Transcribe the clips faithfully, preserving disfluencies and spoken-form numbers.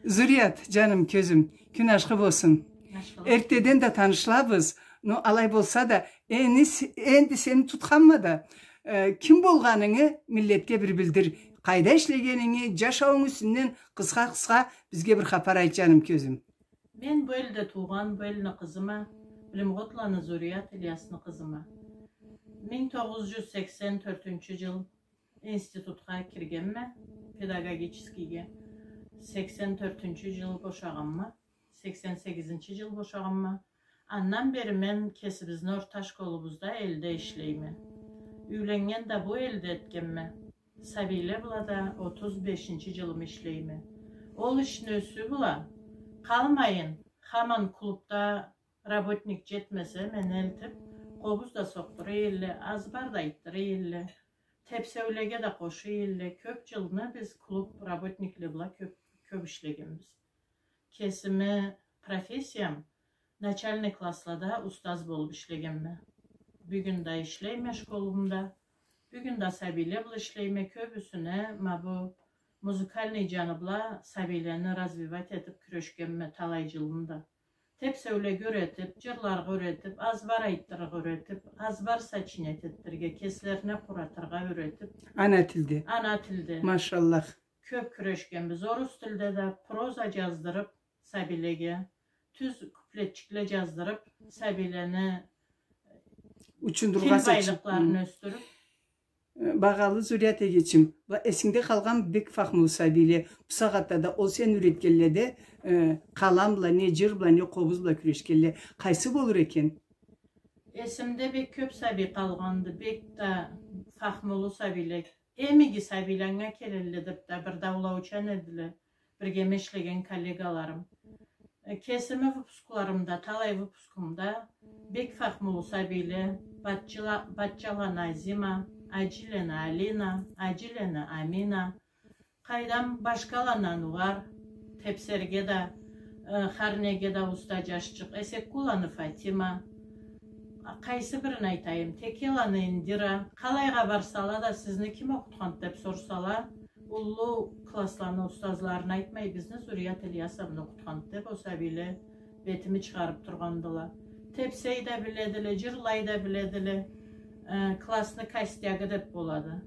Зурият, джаным, кёзюм, кюн ашхы болсун. Ашхы болсун. Эртдеден да танышлабыз, но алай болса да, энди с-, энди сени тутханма да, э, ким болгъанынгы миллетге бир билдир. Къайда ишлегенинги, джашауунг юсюнден къысха-къысха бизге бир хапар айт, джаным, кёзюм. Мен бу элде туугъан, бу элни къызыма, Билимгъотланы Зурият, Ильясны къызыма. Минг тогъуз джюз сексен тёртюнчю джыл институтха киргенме, педагогическийге. Сексен тёртюнчю джыл бошагъанма, сексен сегизинчи джыл бошагъанма. Андан бери мен кесибизни орта школубузда, элде ишлейме. Юйленнген да бу элде этгенме. Сабийле бла да отуз бешинчи джылым ишлейме. Ол ишни юсю бла къалмайын, хаман клубда работник джетмесе, мени элтип, къобуз да сокъдура элле, азбар да айтдыра элле, тепсеулеге да къоша элле. Кёп джылны биз клуб работникле бла кёп, кёп ишлегенбиз. Кесими профессиям, начальный класслада устаз болуп ишлегенме. Бюгюн да ишлейме школумда. Бюгюн да сабийле бла ишлейме. Кёбюсюне ма бу музыкальный джаны бла сабийлени развивать этип кюрешгенме талай джылымда. Тепсеулеге юретип, джырларгъа юретип, азбар айтдырыргъа юретип, азбар сочинять этдирирге, кеслерине къуратыргъа юретип. Ана тилде. Ана тилде. Машаллах. Кёп кюрешгенбиз. Орус тилде да проза джаздырып, сабийлеге, тюз куплетчикле джаздырып, сабийлени учундурургъа, тил сочинять, байлыкъларын ёсдюрюп. Э, багъалы Зурият эгечим, ва эсингде къалгъан бек фахмулу сабийле, бу сагъатда да ол сен юретгенледе, э, къалам бла, не джыр бла, не къобуз бла кюрешгенле, къайсы болур экен? Эсимде бек кёп сабий къалгъанды, бек да фахмулу сабийле. Эм иги сабийле анга келелле деп да бир даулаучан эдиле. Биргеме ишлеген коллегаларым. Э, кесими выпускларымда, талай выпускумда бек фахмулу сабийле, Батчала-, Батчаланы Азима, Аджилени Алина, Аджилени Амина, къайдам, Башкаланы Ануар, тепсерге да, э, хар неге да уста джашчыкъ, Эсеккуланы Фатима, а, къайсы бирин айтайым, Текеланы Индира, къалайгъа барсала да, сизни ким окъутханды деп сорсала, уллу классланы устазларын айтмай, бизни Зурият Ильясовна окъутханды деп, ол сабийле бетими чыгъарып тургъандыла. Тепсей да биледиле, джырлай да биледиле, э, классны костягы деп болады.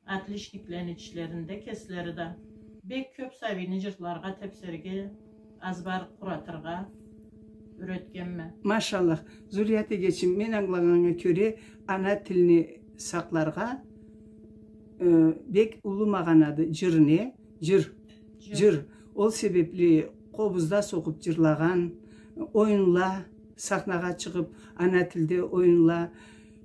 Отличниклени ичлеринде кеслери да. Бек кёп сабийни джырларгъа, тепсерге, азбар къуратыргъа юретгенме. Машаллах. Зурият эгечим, мен ангылагъаннга кёре, ана тилни сакъларгъа, э, бек уллу магъанады. Джыр не? Джыр. Джыр. Джыр. Ол себепли къобузда сокъуп джырлагъан, оюнла, сахнагъа чыгъып, ана тилде оюнла.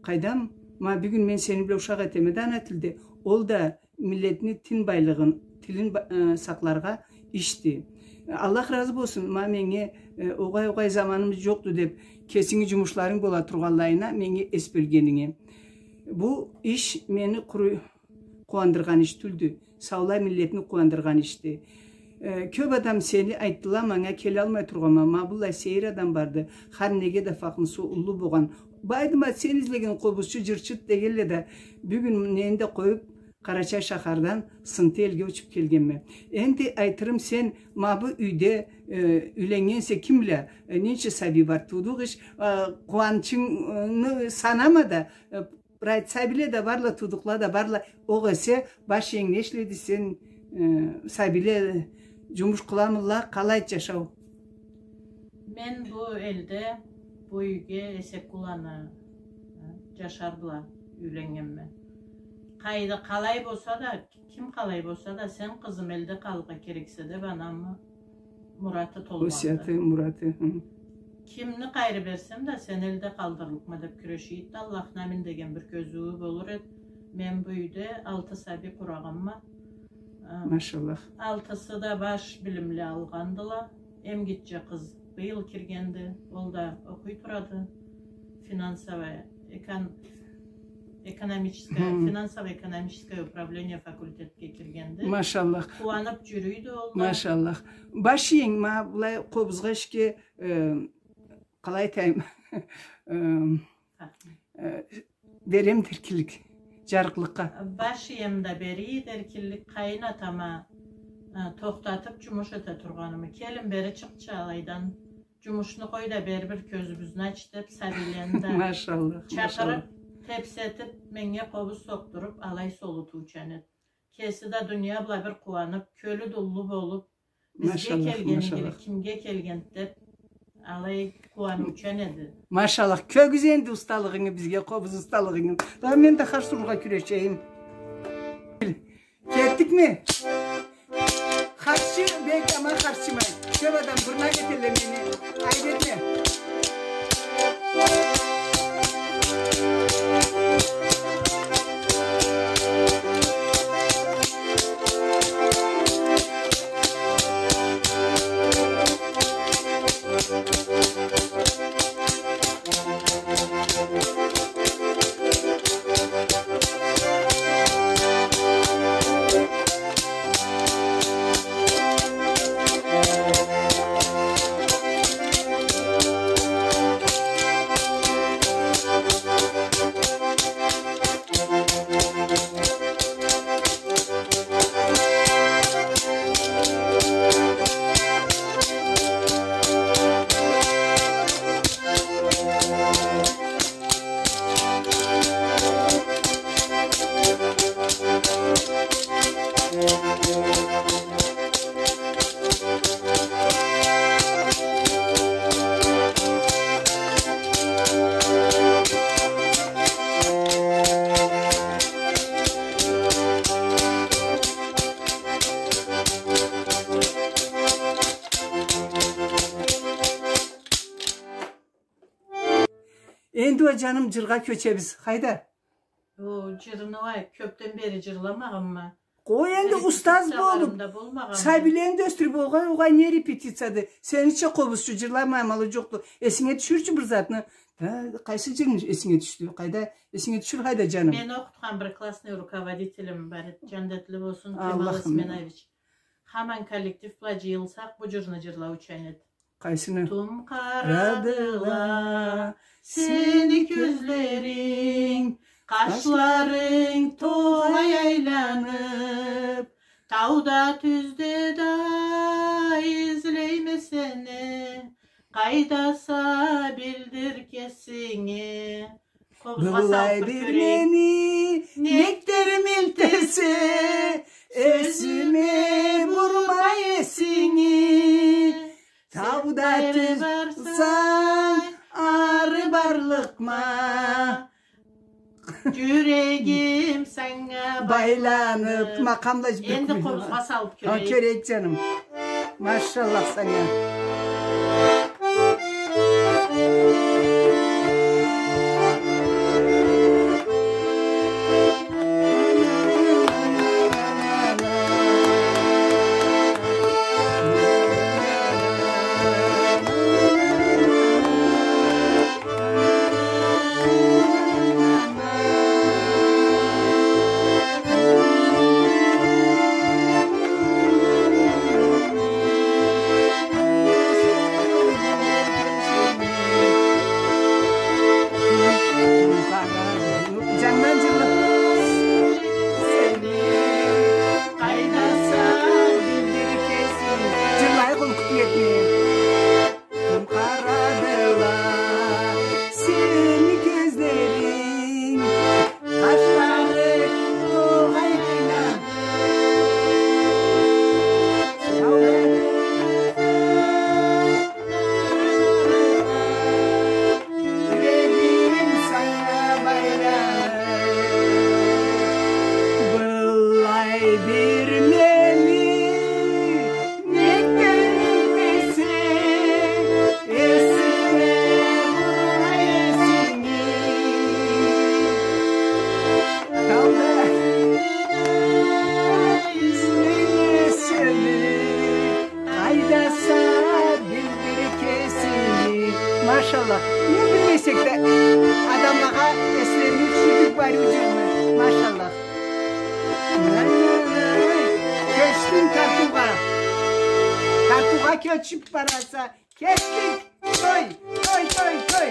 Къайдам, ма бюгюн мен сени бла ушакъ этеме да ана тилде. Ол да миллетни тин байлыгъын, тилин ба-, э, сакъларгъа ишди. Аллах разы болсун, ма меннге, э, огъай-огъай заманым джокъду деп, кесинги джумушларынг бола тургъанлайына, меннге эс бёлгенинге. Бу иш мени къуру къууандыргъан иш тюлдю. Саулай миллетни къууандыргъан ишди. Э, кёп адам сени айтдыла, манга келалмай тургъанма, ма быллай сейир адам барды. Хар неге да фахмусу уллу болгъан. Байдыма, сен излеген къобузчу, джырчы дегенле да, бюгюн нени да къоюп, Къарачай шахардан Сынты элге учуп келгенме. Энди айтырым, сен ма бу юйде, э, юйленнгенсе, ким бла, э, ненча сабий бар? Туудукъ иш, э, къууанчынгы санама да, э, Бир айтса, сабийле да барла, туудукъла да барла. Огъесе, баш иенг не ишлейди, сен, э, сабийле, джумуш къыламыдыла, къалайды джашау? Мен бу элде, бу юйге Эсеккуланы, э, Джашар бла юйленнгенме. Къайда, къалай болса да, ким къалай болса да, сен, къызым, элде къалыргъа керексе деп, анамы мураты толгъанды. Осияты, мураты, хы. Кимни къайры берсем да, сен элде къалдырлыкъма деп кюрешийди. Аллахны амин деген бир кёзюую болур эд. Мен бу юйде алты сабий къурагъанма. А, машаллах. Алтысы да баш билимли алгъандыла. Эм гитче къыз быйыл киргенди. Ол да окъуй турады. Финансовая, экон-, экономическая, хы, финансово-экономическое управление факультетге киргенди. Машаллах. Къууанып джюрюйдю ол да. Машаллах. Баш иенг ма былай къобузгъа, ишге, э, къалай айтайым, э, э, беремди эркинлик, джарыкълыкъгъа? Баш ием да берийди эркинлик, къайын атама, Тохтатып, джумуш эте тургъанымы. Келин, бери чыкъчы алайдан. Джумушну къой да, бери бир кёзюбюзню ач деп, сабийлени да... Машаллах, чакъырып, машаллах, тепсетип, меннге къобуз сокъдуруп, алай солутуучан эди. Кеси да дуния бла бир къууанып, кёлю да уллу болуп, бизге... Машаллах, келгени, машаллах, кимге келгенди деп, алай къууануучан эди. Машаллах, кёргюз энди усталыгъынгы бизге, къобуз усталыгъынгы. Да мен да харс урургъа кюрешейим. Кетдикми? Харсчы бек, ама харсчымай. Кёп адам бырнак этелле мени. Айып этме. Энди уа, джаным, джыргъа кёчебиз. Хайда? О, джырны уа кёпден бери джырламагъанма. Къой энди, устаз болуп, сабийлени да ёсдюрюп, огъай, огъай, не репетицияды? Сенича къобузчу джырламай амалы джокъду. Эсинге тюшюрчю бир затны. Ха, къайсы джырны эсинге тюшдю? Къайда? Эсинге тюшюр, хайда, джаным. Мени окъутхан бир классный руководителим бар эди, джандетли болсун, Кемал Осменович. Хаман коллектив бла джыйылсакъ, бу джырны джырлаучан эди. Къайсыны? Тум къарадыла сени кёзлеринг, къашларынг тогъай айланып, тауда, тюзде да излейме сени, къайдаса, билдир кесинги. Быллай бир мени некдер милтесе, сёзюме бурмай эсинги. Тауда, тюзде барсанг, ары барлыкъма. Джюрегим санга байланып. Макъамла. Энди къобузгъа салып кёрейик. Кёрейик, джаным. Машаллах санга. Джангыдан джырла. Сени къайдаса билдир кесинги. Джырлайыкъ, ол кюн этмей. Тум къарадыла сени кёзлеринг, къашларынг тогъай айланып. Джюрегим санга байланып. Быллай бир мени некдер милтесе, эсиме бурмай эсинги. Тауда излейме сени, къайдаса, билдир кесинги. Машаллах. Не билмесек да, адамлагъа эслерине тюшюрдюк бары джырны. Машаллах. Кёчдюнг тартыугъа. Тартыугъа кёчюп бараса. Кёчдюнг. Той, той, той, той.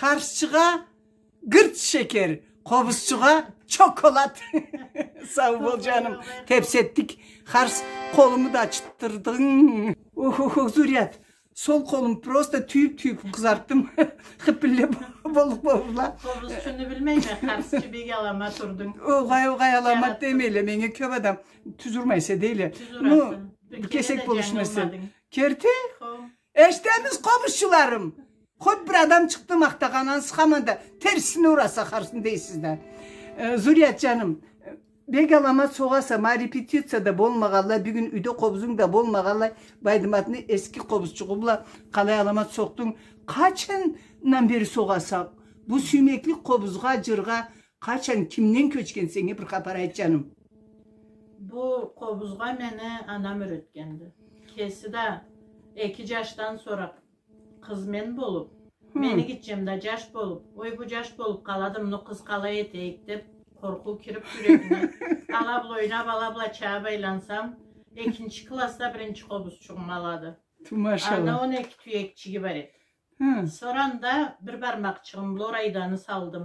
Къарсчыгъа гырт шекер, къобузчугъа чоколад. Сау бол, джаным. Тепсетдик. Къарс, къолуму да ачытдырдынг. Ох, ох, ох, Зурият. Сол къолум просто тюйюб-тюйюб къызартдым. Хыппилле болуб, болуб, болуб. Къобузчуну билмейме, къарсчы, бек аламат урдунг. Огъай, огъай, аламат демейле, меннге кёб адам тюз урмайса дейле. Тюз ураса. Ну, бир кере кесек да болушмаса. Джангылмадынг. Керти? Хо. Эшитемиз, къобузчуларым. Хо, бир адам чыкъды махтагъан, ансы хаманда терсине ураса, къарсын дейсиз да. Э, Зурият джаным, э, бек аламат согъаса, ма репетицияда болмагъанлай, бюгюн юйде къобузунг да болмагъанлай, Байдыматны эски къобузчугъу бла къалай аламат сокъдунг. Къачандан бери согъаса, бу сюймеклик къобузгъа, джыргъа, къачан, кимден кёчген, сеннге бир хапар айт, джаным. Бу къобузгъа мени анам юретгенди. Кеси да эки джашдан сора къыз мен болуб, хы, мени гитчем да джаш болуб, ой, бу джаш болуб къалады, муну къыз къалай этейик деб, къоркъуу кириб джюрегиме. Ала бла ойнаб, ала бла чабыб айлансам, экинчи классда биринчи къобузчугъум алады. Ту, машалла. Аны он эки тюекчиги бар эди. Хы. Сора анда бир бармакъчыгъым бла орайданы салдым.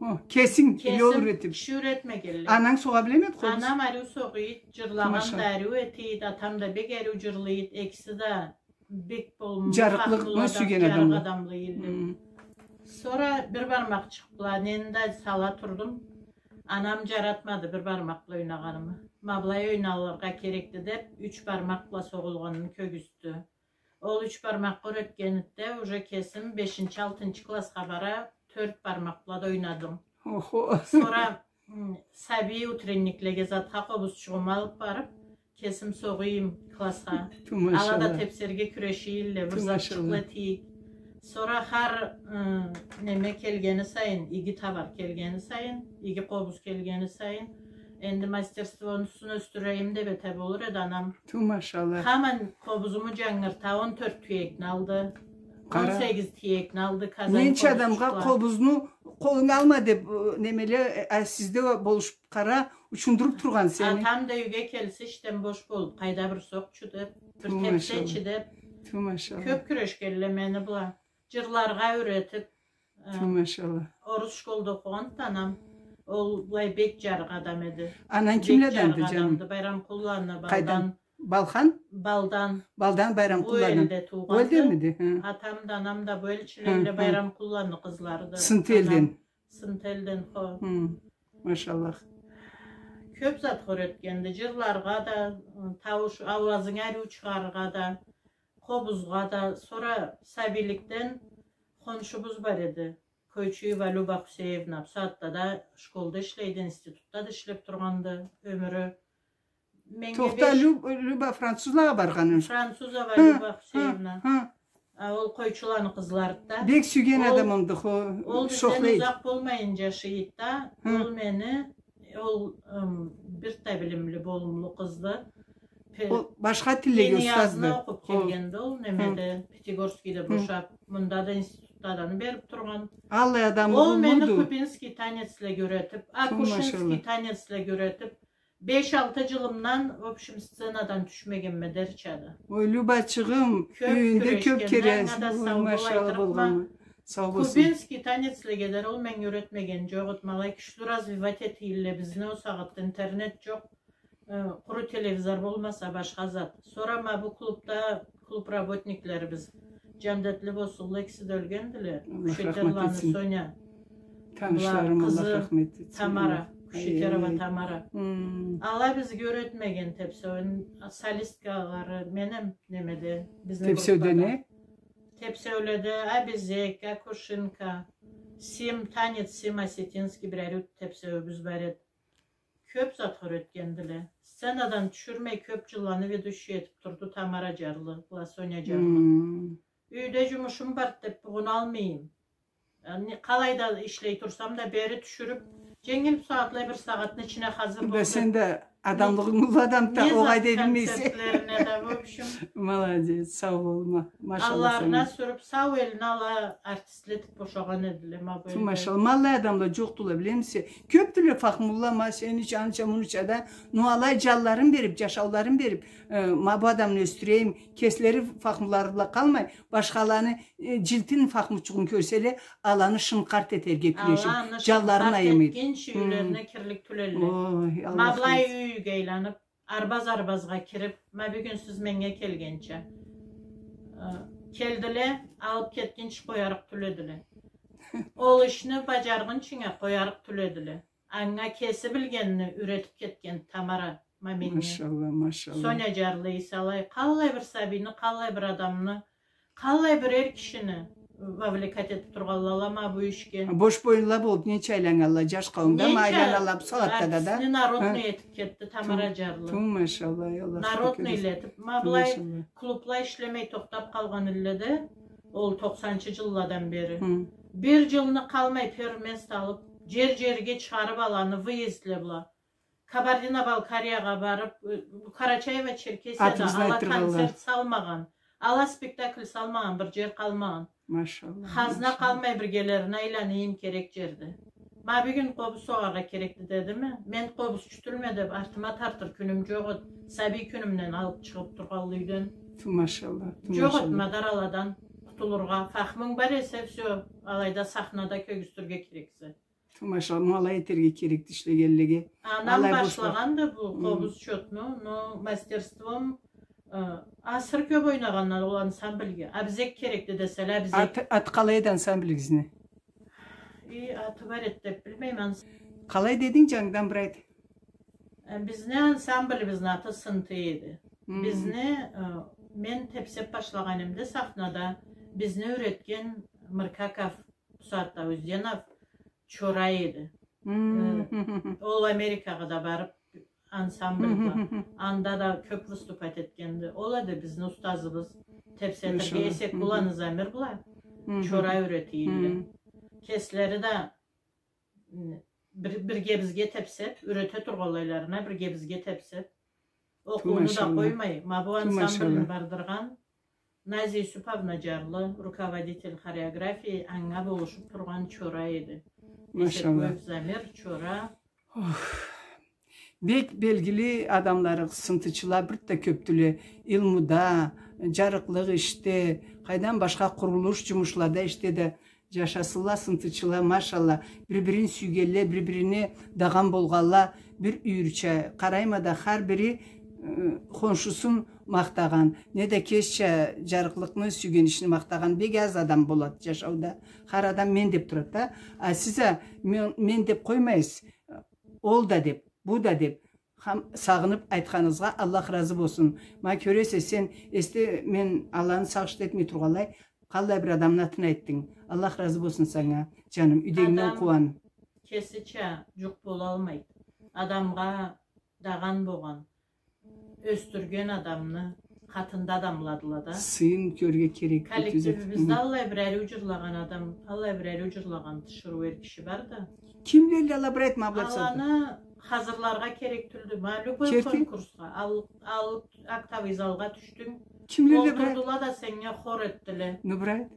О, кесинг, кесим, юретиб. Киши юретмегенле. Ананг согъа билемиди къобуз? Анам ариу согъа эди, джырлагъан да ариу эте эди, атам да бек ариу джырлай эди, экиси да бек болмлу, джарыкълыкъны сюйген адамла. Джарыкъ адамла эдиле. Хы. Сора бир бармакъчыкъ бла нени да сала турдум. Анам джаратмады бир бармакъ бла ойнагъанымы. Ма былай ойналыргъа керекди деб, юч бармакъ бла согъулгъанын кёргюзтдю. Ол юч бармакъгъа юретгенинде, уже кесим бешинчи, алтынчы классха бара тёрт бармакъ бла да ойнадым. Охо. Сора, м, сабий утренниклеге затха къобузчугъуму алыб барыб, кесим согъа эдим классха. Ту, машалла. Ала да тепсерге кюреше эдиле, бир затчыкъла этейик. Сора хар, м, неме келгени сайын, иги товар келгени сайын, иги къобуз келгени сайын, энди мастерствону юсюн ёсдюрейим деб эте болур эди анам. Ту, машалла. Хаман къобузуму джангырта, он тёрт тюекни алды. Къара. Он сегиз тюекни алды, казань къобузчукъла. Ненча адамгъа къобузну къолунга алма деб, э, немеле, э, а сизде болушуб къара, учундуруб тургъан сени. Атам да юйге келсе, ишден бош болуб, къайда бир сокъчу деб, бир тепсечи деб. Ту, машалла. Ту, машалла. Кёб кюрешгенле мени бла. Джырларгъа юретиб, Ту, машалла. Орус школда окъугъанды анам. Ол былай бек джарыкъ адам эди. Ананг кимледенди, джаным? Бек джарыкъ адамды. Байрамкъулланы, Балдан. Къайдан? Балхан? Балдан. Балдан Байрамкъулланы. Бу элде туугъанды. Ол элдемиди? Хы. Атам да, анам да бу элчиле, Байрамкъулланы къызларыды. Сынты элден. Сынты элден, хо. Хы. Машалла. Кёб затха юретгенди. Джырларгъа да, таууш, ауазынгы ариу чыгъарыргъа да. Къобузгъа да, сора сабийликден хоншубуз бар эди. Койчуева Люба Хусеевна, бусагъатда да школда ишлейди, институтда да ишлеб тургъанды ёмюрю. Тохта, Люб-, Люба французлагъа баргъан. Французова Люба Хусеевна. Хы, хы. А, ол къойчуланы къызларыды да. Бек сюйген адамымды, хо. Ол бизден узакъ болмайын джашай эди да. Хы. Ол мени Ол, ым, бир да билимли, болумлу къызды. Ол башха тиллеге устазды. Пеньязны окъуб келгенди ол, немеде, Пятигорскийде бошаб, мында да институтда да аны бериб тургъан. Аллай адам уллуду. Ол мени кубинский танецлеге юретиб, акушинский танецлеге юретиб, беш-алты джылымдан, в общем, сценадан тюшмегенме дерчады. Ой, Любачыгъым, юйюнде кёб кере, ой, машалла болгъанма. Сау болсун. Кубинский танецлеге дери ол меннге юретмеген джокъ эди. Ма алай кючлю развивать эте эдиле бизни ол сагъатда, интернет джокъ. Э, къуру телевизор болмаса, башха зат. Сора ма бу клубда, клуб работниклерибиз, джандетли болсунла, экиси да ёлгендиле. Аллах рахмат этсин. Кушетерланы Соня. Танышларым, Аллах рахмат этсин. Тамара, Кушетерова Тамара. Ала бизге юретмеген тепсеуню, солисткалары, меним немеде, бизни группада. Тепсеуде не? Тепсеуледе Абезек, Акушинка, Сим, танец Сим осетинский, бир ариу тепсеуюбюз бар эди. Кёб затха юретгендиле. Сценадан тюшюрмей, кёб джылланы ведущий этиб турду Тамара джарлы, Соня джарлы. Юйде джумушум барды деб, бугъуна алмайым. Яни, къалайда ишлей турсам да, бери тюшюрюб, дженгил бусагъатлай бир сагъатны ичине хазыр бол деб. Да сен да Адамлыгъынг уллу адамды да, огъай дей билмейсе. Концертлерине да, в общем. Молодец, сау бол, ма-, машалла. Алларына сюрюп, сау элине ала артистле этип бошагъан эдиле, ма бу элде. Ту, машалла, ма аллай адамла джокъдула, билемисе. Кёпдюле фахмулла, ма сенича, анча, мунуча да. Ну, алай джанларын берип, джашауларын берип, э, ма бу адамны ёсдюрейим, кеслери фахмулары бла къалмай, башхаланы, э, джилтин фахмучугъун кёрселе, аланы шынкъарт этерге кюрешип, джанларын аямайды. Аланы шынкъарт этгинчи юйлерине кирлик тюлелле. Ой, Аллах разы. Ма былай юй-юйге айланып, арбаз-арбазгъа кирип, ма бюгюн сиз меннге келгенча, э, келдиле, алып кетгинчи къоярыкъ тюледиле. Ол ишни баджаргъынчынга къоярыкъ тюледиле. Анга кеси билгенни юретип кетген Тамара, ма меннге. Машалла, машалла. Соня джарлы эсе алай, къаллай бир сабийни, къаллай бир адамны, къаллай бир эр кишини вовлекать этип тургъанла ала ма бу ишге. Бош боюнла болуп ненча айланнганла, джаш къауумда ма айланалла бу сагъатда да. Ненча артистни народный этип кетди Тамара джарлы. Ту, машалла, эй Аллах. Народныйлетип, ма былай клубла ишлемей тохтап къалгъан элле да, ол тохсанынчы джылладан бери. Бир джылны къалмай первенство алып, джер-джерге чыгъарып аланы, выездле бла. Кабардино-Балкариягъа барып, э, Карачаево-Черкесияда ала концерт салмагъан, ала спектакль салмагъан бир джер къалмагъан. Машалла. Хазна къалмай биргелерине айланайым керек джерде. Ма бюгюн къобуз согъаргъа керекди дедими? Мен къобузчу тюлме деп, артыма тартыр кюнюм джокъ эд. Сабий кюнюмден алып чыгъып тургъанлы юйден. Ту, машалла, ту, машалла. Джокъ эд мадар аладан къутулургъа. Фахмунг бар эсе, всё, алайда сахнада кёргюзтюрге керексе. Ту, машалла, ма алай этерге керекди ишлегенлеге. Анам башлагъанды бу къобуз счётну, но мастерством, э, асыры кёп ойнагъандан ол ансамбльге. Абзек керекди деселе, абзек. Аты, аты къалай эди ансамблигизни? И, аты бар эди деп билмейме. Къалай дединг, джангыдан бир айт. Э, бизни ансамблибизни аты «Сынты» эди. Бизни, э, мен тепсеп башлагъаным да сахнада, бизни юретген Мыркаков, бусагъатда Узденов, Чорай эди. Э, ол Америкагъа да барып, ансамбль бла, анда да кёп выступать этгенди. Ол эди бизни устазыбыз. Тепсетирге Эсеккуланы Замир бла Чорай юрете эдиле. Кеслери да, м, бир-, бирге бизге тепсеп, юрете тургъанлайларына бирге бизге тепсеп, окъууну да къоймай, ма бу ансамбльни бардыргъан Назия Юсуповна джарлы, руководитель хореографии, анга болушуп тургъан Чора эди. Эсеккуев Замир, Чора. Бек белгили адамларыкъ сынтычыла бир да кёпдюле. Илмуда, джарыкълыкъ ишде, къайдан башха къурулуш джумушлада ишде да Джашасынла сынтычыла, машалла. Бир-бирин сюйгенле, бир-бирине дагъан болгъанла, бир юйюрча. Къарайма да, хар бири, ы, хоншусун махтагъан, неда кесича джарыкълыкъны сюйген ишни махтагъан бек аз адам болады джашауда. Хар адам мен деп турады да. А сиз а мен, мен деп къоймайсыз. Ол да деп, бу да деп. Хам, сагъынып айтханыгъызгъа Аллах разы болсун. Ма кёресе сен, эсте мен Аллахны сагъыш этмей тургъанлай, къаллай бир адамны атын айтдынг. Аллах разы болсун санга, джаным, юйдегингден къууан. Адам кесича джукъ болалмайды. Адамгъа дагъан болгъан, ёсдюрген адамны къатында адамладыла да. Сыйын кёрюрге керек. Коллективибизде аллай бир ариу джырлагъан адам, аллай бир ариу джырлагъан тиширыу эр киши бар да. Кимлелле ала, бир айтма, абла, бусагъатда? Аланы хазырларгъа керек тюлдю. Ма любой конкурсха, ал, ал, актовый залгъа тюшдюнг. Кимлелле, бир айт. Олтурдула да сеннге хор этдиле. Ну, бир айт.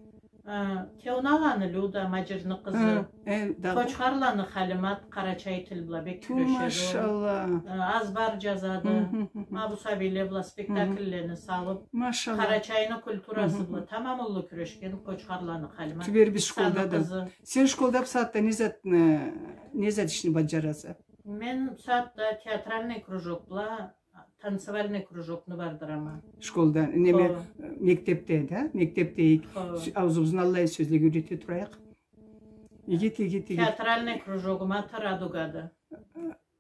Э, Кеуналаны Люда, Маджирни къызы. Хы, э, дагъы? Къочхарланы Халимат, къарачай тил бла бек кюрешеди ол. Ту, машалла. Э, азбар джазады. Хы, хы, хы, хы. Ма бу сабийле бла спектакллени салып, машалла, къарачайны культурасы бла тамам уллу кюрешген Къочхарланы Халимат. Тюберибиз школда да. Сен школда бусагъатда не зат, э, не зат ишни баджараса? Мен бусагъатда театральный кружок бла танцевальный кружокну бардырама. Школда, неме, мектепде да, мектепде. Хо. Аузубузну аллай сёзлеге юрете турайыкъ. Иги, иги, иги. Театральный кружогум аты «Радугады».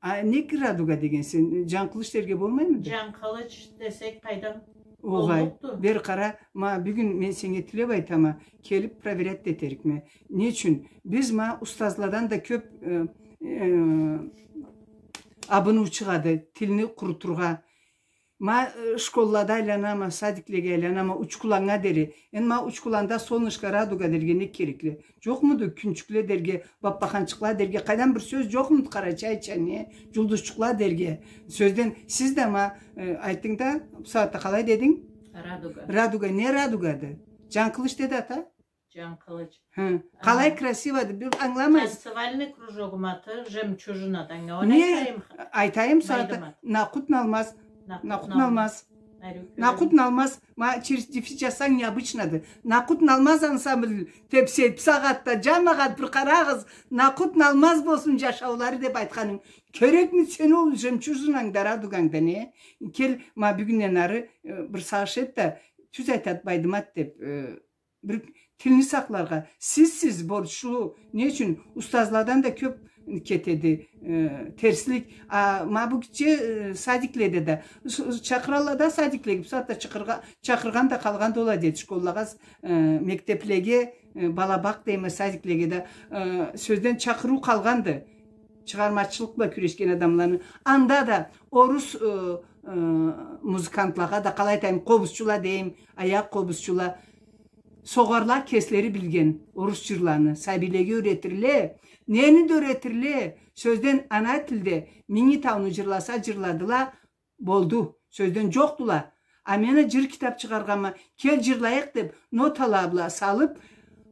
А, не «Радуга» деген сен? Джанкъылыч дерге болмаймыды? Джанкъылыч десек, къайдам? Огъай, боллукъду. Бери къара, ма, бюгюн мен сеннге тилеп айтама, келип проверять этерикме. Не ючюн? Биз ма устазладан да кёп, э, э, абыныу чыгъады, тилни къурутургъа. Ма, э, школлада айланама, садиклеге айланама, Учкуланнга дери. Энди ма Учкуланда «Солнышко», «Радуга» дерге не керекли? Джокъмуду «Кюнчюкле» дерге, «Баппаханчыкъла» дерге? Къайдан бир сёз джокъмуду къарачайча, не? «Джулдузчукъла» дерге. Сёзден, сиз да ма, э, айтдынг да, бусагъатда къалай дединг? «Радуга». «Радуга». Не «Радугады»? Джанкъылыч деди ата. Джанкъылыч. Хы. Къалай красиводу, бир ангыламайсыз. Танцевальный кружогум аты «Жемчужина» да, анга. Ону не айтайым. Айтайым, сагъат Найдым ат. Накъут Налмаз. Накъут Накъут Налмаз. Налмаз. Ариу кёреме. Накъут Налмаз. Ма, через дефис джазсанг, необычноду. Накъут Налмаз ансамбль, тепсет, бусагъатда, джамагъат, бир къарагъыз. Накъут Налмаз болсун джашаулары, деп айтханым. Керекмиди сени ол «Жемчужинанг» да, «Радуганг» да, не? Кел, ма, бюгюнден ары, э, бир сагъыш эт да, тюз айтат Байдымат деп, э, бир тилни сакъларгъа. Сиз, сиз борчлу. Не ючюн? Устазладан да кёп кетеди, э, терслик. А ма бу гитче, э, садикледе да. С-, чакъыралла да садиклеге. Бусагъатда чакъыргъа-, чакъыргъан да къалгъанды ол адет. Школлагъа, э, мектеплеге, э, балабакъ дейме, садиклеге да, э, сёзден, чакъырыу къалгъанды. Чыгъармачылыкъ бла кюрешген адамланы. Анда да орус, э, э, музыкантлагъа да, къалай айтайым, къобузчула дейим, аякъ къобузчула. Согъарла кеслери билген орус джырланы, сабийлеге юретирле, нени да юретирле, сёзден, ана тилде Минги тауну джырласа джырладыла, болду, сёзден, джокъдула. А мен а джыр китаб чыгъаргъанма, кел джырлайыкъ деб, нотала бла салыб,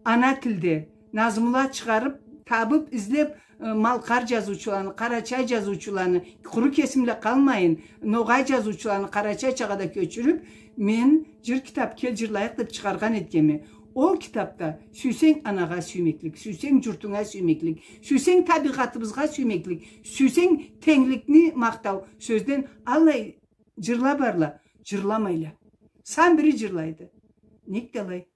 ана тилде назмула чыгъарыб, табыб, излеб, э, малкъар джазыучуланы, къарачай джазыучуланы, къуру кесим бла къалмайын, ногъай джазыучуланы къарачайчагъа да кёчюрюб, мен джыр китаб «Кел джырлайыкъ» деб чыгъаргъан этгенме. Ол китабда сюйсенг анагъа сюймеклик, сюйсенг джуртунга сюймеклик, сюйсенг табигъатыбызгъа сюймеклик, сюйсенг тенгликни махтау, сёзден, аллай джырла барла, джырламайла. Сан бири джырлайды. Нек да алай?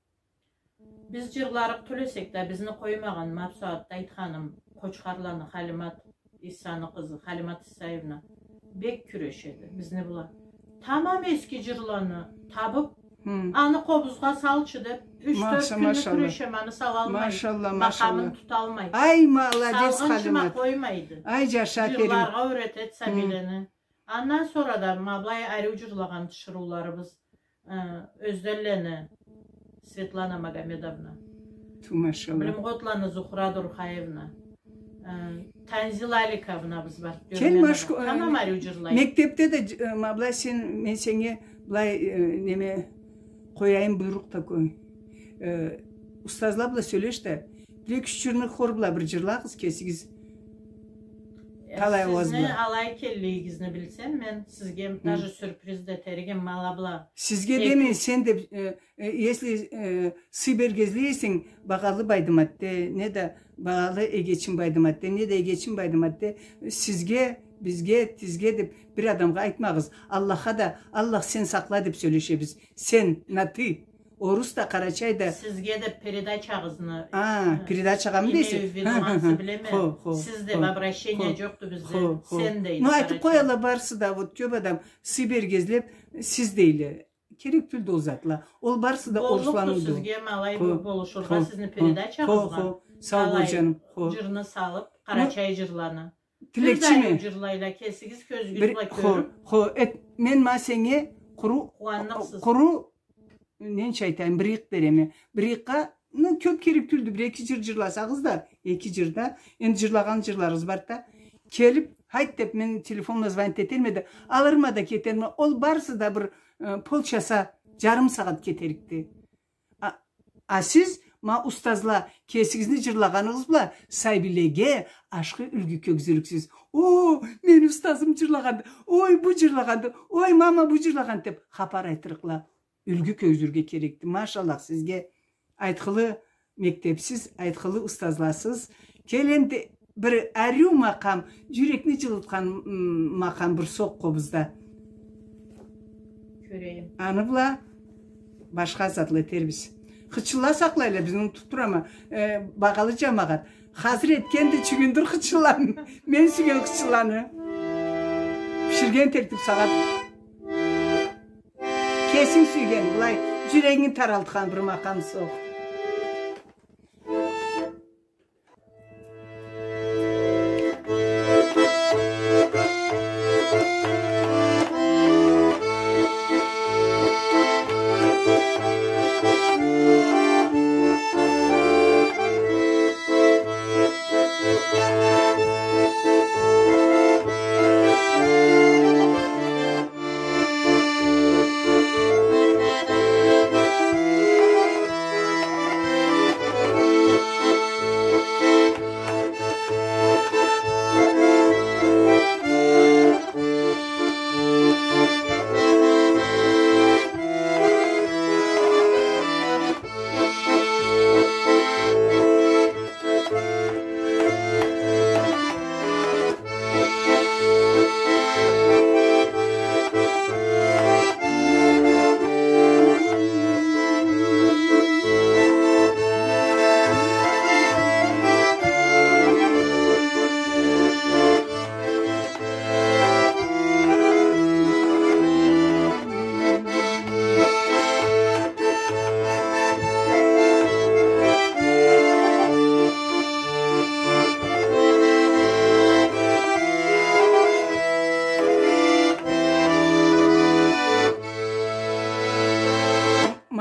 Биз джырларыкъ тюл эсек да, бизни къоймагъан, ма бусагъатда айтханым, Къочхарланы Халимат Иссаны къызы, Халимат Иссаевна, бек кюрешеди бизни бла. Тамам эски джырланы табыб, хы, аны къобузгъа салчы деб, юч-тёрт кюнню кюрешеме, аны салалмай, машалла, макъамын туталмай. Ай, маладес, Халимат. Салгъынчы ма къоймайды. Ай, джаша, терим. Джырларгъа юретеди сабийлени. Андан сора да ма былай ариу джырлагъан тиширыуларыбыз, э, Ёзденлени Светлана Магомедовна. Ту, машалла. Билимгъотланы Зухра Дурхаевна. Э, Танзила Аликовнабыз бар. Кел, Машку-, э, тамам ариу джырлайды. Мектебде да, э, ма былай сен, мен сеннге былай, э, неме, къояйым буйрукъ такой. Э, устазла бла сёлеш да, бир-эки-юч джырны хор бла бир джырлагъыз кесигиз. Талай ауаз бла. Сизни алай экенлигигизни билсем, мен сизге даже сюрприз да этерик эдим, ма ала бла. Сизге демейин, сен да, э, э, если, э, сый бергенлей эсенг, багъалы Байдыматде, не да багъалы эгечим Байдыматде, не да эгечим Байдыматде, сизге, бизге, тизге деб бир адамгъа айтмагъыз. Аллахха да, Аллах, сен сакъла деб сёлешебиз. Сен, на ты. Орус да, къарачай да. Сизге деб передачагъызны, а, э, передачагъамы дейсе? Имею в виду, хы, хы, ансы, хы, билеме. Хо, хо, сиз деб, хо, обращение, хо, джокъду бизде. Хо, хо. Сен дейди. Ну, айтыб къоялла барысы да, вот, кёб адам сый бергенлей, сиз дейле. Керек тюлдю ол затла. Ол барысы да орусла. Боллукъду сизге ма алай болушургъа, сизни передачагъызгъа. Хо, хо. Сау бол, джаным. Хо. Джырны салыб, къарачай джырланы. Тилекчиме. Бир да джырлайла, кесигиз кёзюгюз бла кёрюб. Хо, хо, эт, мен ма сеннге къуру, къуру, ненча айтайым, бир ыйыкъ береме. Бир ыйыкъгъа, ну, кёб керек тюлдю, бир-эки джыр джырласагъыз да, эки джыр да. Энди джырлагъан джырларыгъыз барды да. Келиб, хайт деб, мен телефонла звонить этерме да, алырма да кетерме. Ол барысы да бир, э, полчаса, джарым сагъат кетерикди. А, а сиз, ма, устазла, кесигизни джырлагъаныгъыз бла сабийлеге ашхы юлгю кёргюзюрюксюз. О, мени устазым джырлагъанды, ой, бу джырлагъанды, ой, мама, бу джырлагъанды деб хапар айтырыкъла. Юлгю кёргюзюрге керекди. Машаллах сизге. Айтхылы мектебсиз, айтхылы устазласыз. Кел энди, бир ариу макъам, джюрекни джылытхан, м, макъам бир сокъ къобузда. Кёрейим. Аны бла башха затла этербиз. Хычынла сакълайла бизни, унутуб турама. Э, багъалы джамагъат. Хазыр этгенди чюгюндюр хычынла. Мен сюйген хычынланы. Биширген тертиб сагъат. Кесинг сюйген, былай, джюрегинги таралтхан бир макъам сокъ.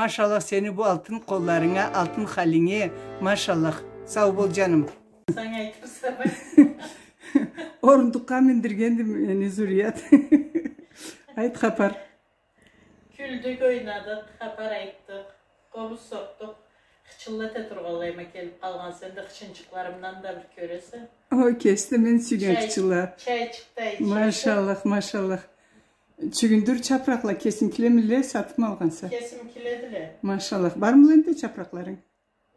Машаллах, сени бу алтын къолларынга, алтын халинге, машаллах. Сау бол, джаным. Сен айтырса. Орундукъгъа миндиргенди мени Зурият. Айт хапар. Кюлдюк, ойнадыкъ, хапар айтдыкъ, къобуз сокъдукъ. Хычынла эте тургъанлайыма келип къалгъан, сен да хычынчыкъларымдан да бир кёресе. О, кеси да мен сюйген хычынла. Чайчыкъ да ичесе. Машаллах, машаллах. Чюгюндюр чапыракъла кесингилемиле, сатып алгъанса? Кесимкиледиле. Машаллах. Бармыла энди чапыракъларынг?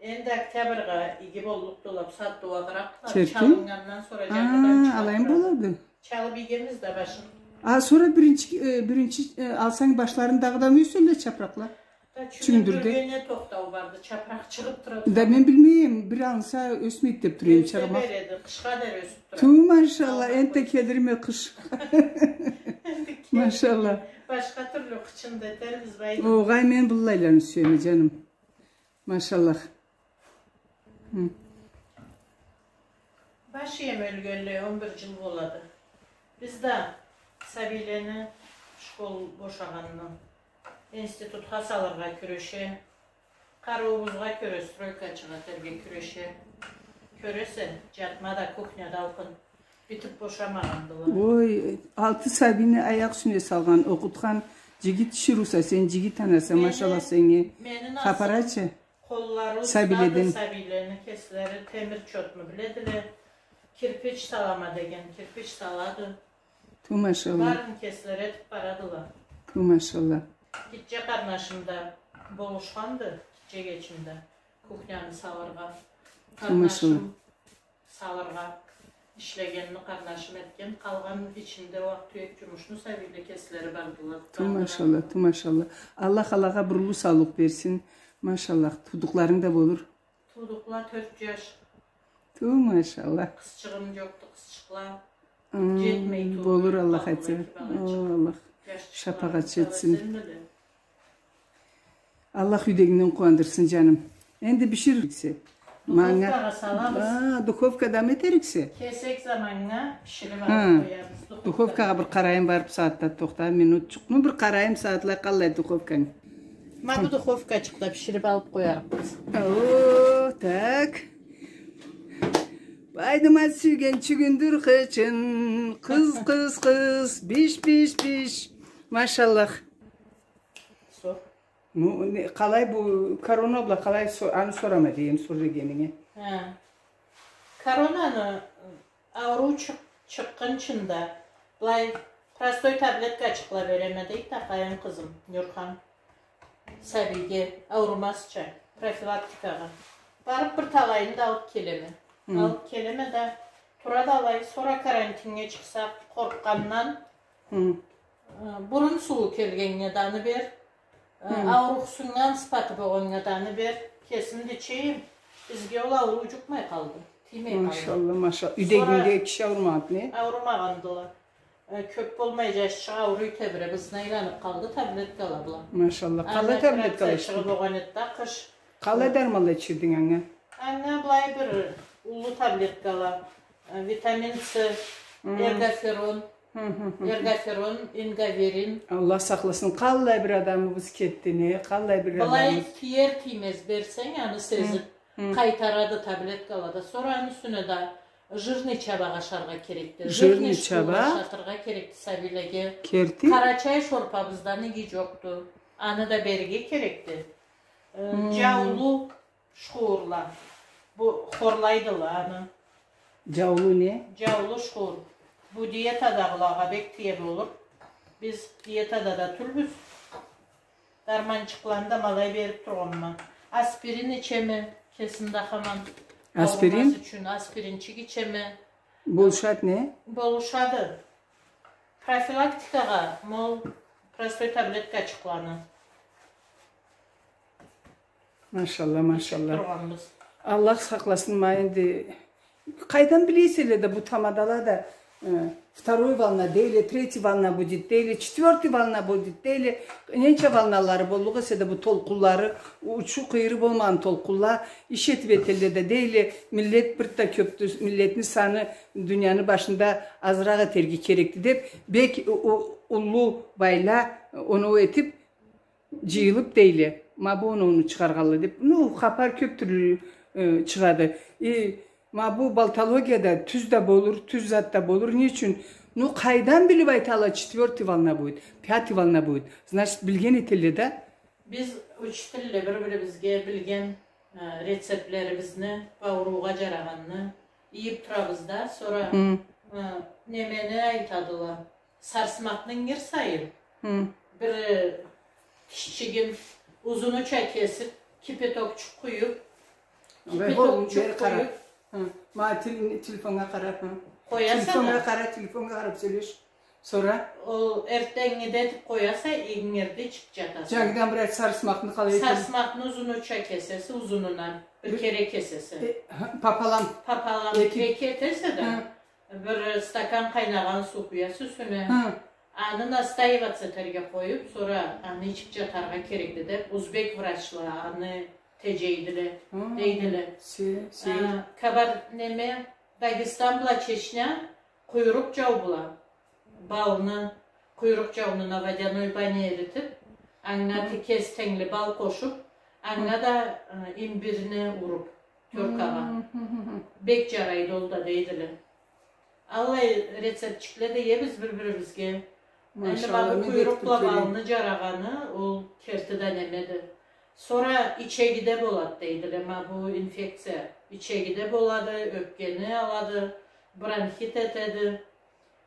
Энди октябрьгъа иги боллукъдула, бусагъатда уагъыракъла. Керти? Чалыннгандан сора джангыдан чыгъа турады. Алайым болады. Чалып ийгенбиз да башын. А, сора биринчи, э, биринчи, э, алсанг, башларын дагъыда ёселле чапыракъла. Да, чюгюндюрде. Чюгюндюрге не тохтау барды, чапыракъ чыгъып турады. Да мен билмейме, бир алынса ёсмейди деп тура эдим. Ёсе чагъыма. Береди, къышха дери ёсюп турады. Ту, машалла, энтда келирме къыш. Энди келирме. Машалла. Башха тюрлю хычын да этербиз, байды. Огъай, мен быллайланы сюеме, джаным. Машаллах. Хы. Баш ием ёлгенли он бир джыл болады. Биз да сабийлени школ бошагъанны институтха салыргъа кюреше, къарыуубузгъа кёре стройкачыгъа этерге кюреше. Кёресе, джатма да, кухняда алкъын битип бошамагъандыла. Ой, алты сабийни аякъ юсюне салгъан, окъутхан джигит тиширыуса сен, джигит анаса, машаллах сеннге. Мени, мени насыбым. Хапар ачы. Къоллары устады сабийлени, кеслери темир чотну биледиле. Кирпич салама деген, кирпич салады. Ту, машалла. Барын кеслери этип барадыла. Ту, машалла. Гитче къарнашым да болушханды, гитче эгечим да, кухняны салыргъа. Ту, машалла. Къарнашым салыргъа ишлегенни къарнашым этген, къалгъан ичинде уакъ-тюек джумушну сабийле кеслери бардыла. Ту, машалла, ту, машалла. Аллах алагъа бир уллу саулукъ берсин. Машаллах, туудукъларынг да болур. Туудукъла тёрт джаш. Ту, машалла. Къызчыгъым джокъду, къызчыкъла. Хы, джетмей тууду. Болур, Аллах айтса. О, Аллах шапагъатчы этсин. Аллах юйдегингден къууандырсын, джаным. Энди биширириксе. Манга. Духовкагъа салабыз. А, духовкадамы этериксе? Кесек заманнга биширип алып къоябыз. Духовкагъа бир къарайым, барып сагъатда, тохта, минутчукъну бир къарайым, сагъатлай къаллай духовканг. Ма бу духовкачыкъда биширип алып къоярыкъбыз. О, так. Байдымат сюйген чюгюндюр хычын, къыз, къыз, къыз, биш, биш, биш. Машаллах. Сор. Ну, не, къалай бу корона бла, къалай со-, аны сорама дейим, сор дегенинге. Ха. Коронаны ауруу чыкъ-, чыкъгъынчында, былай, простой таблеткачыкъла береме дейди, тахайым къызым, Нюрхан. Сабийге, аурумазча, профилактикагъа. Барып бир талайын да алып келеме. Хы. Алып келеме да, турады алай, сора карантиннге чыкъсакъ, къоркъгъандан, Хы. Э, бурун сууу келгеннге да аны бер. Э, хы, аурухсуннган сыпаты болгъаннга да аны бер. Кесим да ичейим. Бизге ол ауруу джукъмай къалды. Тиймей къалды. Машалла, машалла. Юйдегингде киши аурумагъанды, не? Аурумагъандыла. Э, кёп болмай джашчыкъ ауруй тебиреб, ызына айланыб къалды таблеткала бла. Машалла. Къалай таблеткала ичирдинг? Чыгъыб болгъан эди да къыш. Къалай дарманла ичирдинг анга? Анга былай бир уллу таблеткала, э, витамин С, хы, эргоферон, хы, хы, хы, эргоферон, ингаверин. Аллах сакъласын, къаллай бир адамыбыз кетди, не, къаллай бир адамыбыз. Былай тиер-тиймез берсенг, аны сезиб, хы, хы, къайтарады таблеткала да. Сора аны юсюне да жирный чабакъ ашаргъа керекди. Жирный чабакъ? Жирный суу ашатыргъа керекди сабийлеге. Керти? Къарачай шорпабыздан иги джокъду. Аны да берирге керекди. Э, хы, джаулу шхурла. Бу хорлайдыла аны. Джаулу не? Джаулу шхур. Бу диетадагъылагъа бек тие болур. Биз диетада да тюлбюз. Дарманчыкъланы да ма алай бериб тургъанма. Аспирин ичеме, кесим да хаман. Аспирин? Ауурмаз ючюн аспиринчик ичеме. Болушады, не? Болушады. Профилактикагъа ма ол простой таблеткачыкъланы. Машалла, машалла. Ичиб тургъанбыз. Аллах сакъласын, ма энди. Къайдан билесе эле да бу тамадала да, э, второй волна дейле, третий волна будет дейле, четвёртый волна будет дейле. Ненча волналары боллукъ эсе да бу толкъунлары, учу-къыйыры болмагъан толкъунла, иш этиб этелле да дейле, миллет бир да кёбдю, миллетни саны дунияны башында азыракъ этерге керекди деб, бек у-, у-, уллу байла оноу этиб, джыйылыб дейле. Ма бу оноуну чыгъаргъанла деп, ну, хапар кёп тюрлю, э, чыгъады. Э, ма бу болтологияда тюз да болур, тюз зат да болур. Не ючюн? Ну, къайдан билип айтала, четвёртый волна будет, пятый волна будет. Значит, билген этелле да. Биз учителле бир-бирибизге билген, э, рецептлерибизни, бу ауруугъа жарагъанны ийип турабыз да, сора, э, немени айтадыла, сарсмакъны ингир сайын, бир, э, кишичигин узунуча кесип, кипятокчукъ къуюп, кипятокчукъ къуюп, ма, тел-, телефоннга къарап, хы. Къояса да. Телефоннга къара, телефоннга къарап сёлеш. Сора? Ол эртденнгиде этип къояса, ингирди ичип жатаса. Жангыдан бир айт, сарсмакъны къалай этеме? Сарсмакъны узунуча кесесе, узунундан. Бир кере кесесе. Э, хы, пополам. Пополам. Эки. Эки этесе да, хы, бир стакан къайнагъан суу къуяса юсюне. Хы. Аны настаиваться этерге къоюп, сора аны ичип жатаргъа керекди деп, узбек врачла аны теджейдиле, дейдиле. Се-, се- А, Кабар-, неме, Дагестан бла Чечня къуйрукъ джау бла балны, къуйрукъ джауну на водяной бане эритип, анга ти-, кес тенгли бал къошуп, анга да, э, имбирни уруп, тёркагъа. Бек джарайды ол да, дейдиле. Аллай рецептчикле да иебиз бир-бирибизге. Энди ма бу къуйрукъ бла балны джарагъаны, ол керти да немеди. Сора ичегиде болады, дейдиле, ма бу инфекция. Ичегиде болады, ёпкени алады, бронхит этеди.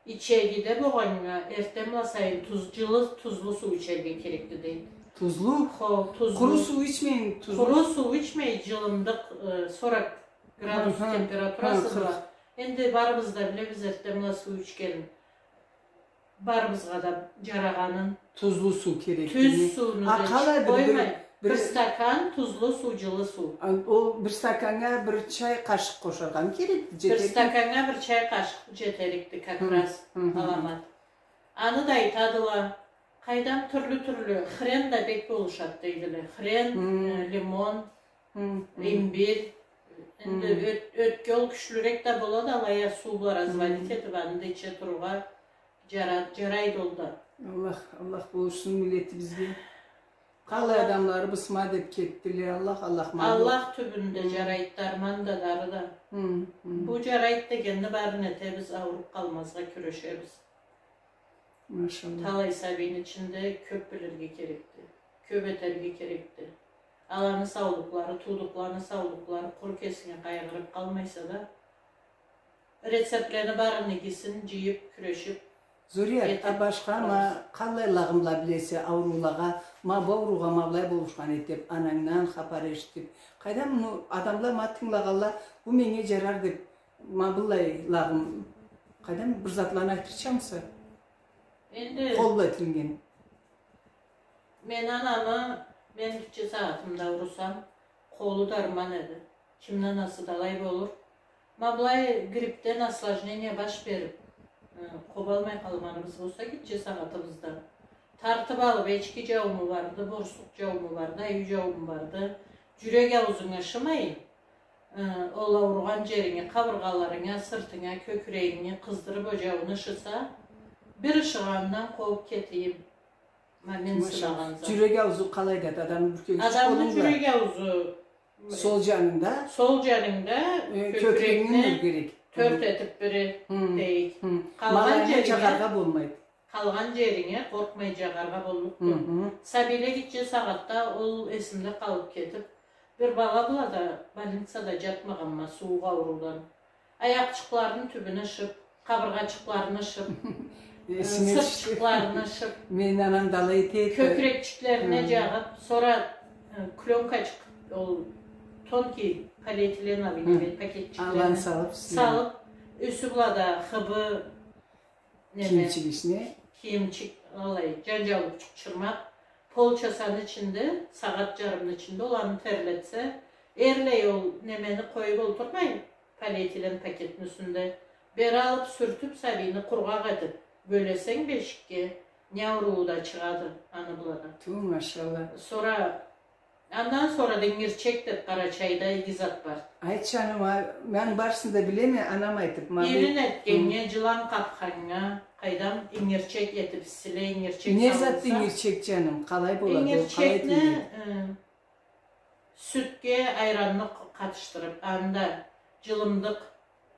Ичегиде болгъаннга эртден бла сайын туз, джылы, тузлу суу ичерге керекди, дейди. Тузлу? Хо, тузлу. Къуру суу ичмейин, тузлу. Къуру суу ичмей, джылымдыкъ, э, сорок градус температурасы бла. Энди барыбыз да билебиз эртден бла суу ичгенин. Барыбызгъа да джарагъанын. Тузлу суу керек. Тюз сууну да ичип къоймай, бир стакан тузлу суу, джылы суу. А, ол бир стаканнга бир чай къашыкъ къошаргъамы керекди? Бир стаканнга бир чай къашыкъ джетерикди, как раз аламат. Аны да айтадыла, къайдам, тюрлю-тюрлю, хрен да бек болушады, дейдиле. Хрен, э, лимон, имбирь. Энди ёт-, ётген кючлюрек да болады, алай а суу бла разводить этип, аны да иче турургъа джара-, джарайды ол да. Аллах, Аллах болушсун миллетибизге. Къалай адамларыбыз ма деп кетдиле, Аллах, Аллах ма деп. Аллах тюбюнде джарайды дарман да, дары да. Бу джарайды дегенни барын этебиз, ауруп къалмазгъа кюрешебиз. Машалла. Талай сабийни ичинде кёп билирге керекди. Кёп этерге керекди. Аланы саулукълары, туудукъланы саулукълары къуру кесинге къайгъырып къалмайса да, рецептлени барын игисин джыйып, кюрешип. Зурият, а башха ма къаллайлагъын бла билесе ауруулагъа, ма бу ауруулагъа ма былай болушхан эди деп, анангдан хапар эшитип. Къайдам, ну, адамла ма тынгылагъанла, бу меннге джарар деп, ма былайлагъын, къайдам, бир затланы айтырчамыса? Энди къол бла этилген. Мен анамы, мен гитче сагъатымда аурусам, къолу дарман эди. Кимни анасы да алай болур. Ма былай гриппден осложнение баш берип, э, къобалмай къалгъаныбыз болса гитче сагъатыбызда, тартып алып, эчки джаууму барды, борсукъ джаууму барды, айю джаууму барды. Джюрек аузунга ышымай, э, ол ауругъан джеринге, къабыргъаларынга, сыртынга, кёкюрегинге къыздырып ол джауну ышыса, бир ышыгъандан къобуп кетейим. Ма мен сынагъан зат. Джюрек аузу къалайды, адамны бир кёргюч... Адамны джюрек аузу. Сол джанында? Сол джанында, э, кёкюрегинге тёрт этип бири дейик. Къалгъан джеринге, джагъаргъа болмайды. Къалгъан джеринге къоркъмай джагъаргъа боллукъду. Сабийле гитче сагъатда ол эсимде къалып кетип, бир бала бла да больницада джатмагъанма сууукъ ауруудан. Аякъчыкъларыны тюбюн ышып, къабыргъачыкъларын ышып, э, сыртчыкъларын ышып, мен анам да алай эте эди, кёкюрекчиклерине джагъып, сора, э, клёнкачыкъ, ол тонкий полиэтиленовый неме, пакетчиклерине салып, юсю бла да хыбы, неме, кийимчик ичине, кийимчик, алай, джанджаулукъчукъ чырмап, полчасаны ичинде, сагъат джарымны ичинде ол аны терлетсе, эрлай ол немени къоюп олтурмай, полиэтилен пакетни юсюнде, бери алып сюртюп, сабийни къургъакъ этип бёлесенг бешикге, не аурууу да чыгъады аны бла да. Ту, машалла. Сора, андан сора да ингирчек деп Къарачайда иги зат бар. Айт, джаным, а, мен барысын да билеме, анам айтып, ма, ирин этгеннге, джылан къапханнга, къайдам, ингирчек этип силе, ингирчек салынса. Не затды ингирчек, джаным? Къалай болады ол? Къалай этиледи? Ингирчекни, э, Сютге айранны къ-, къатышдырып, анда джылымдыкъ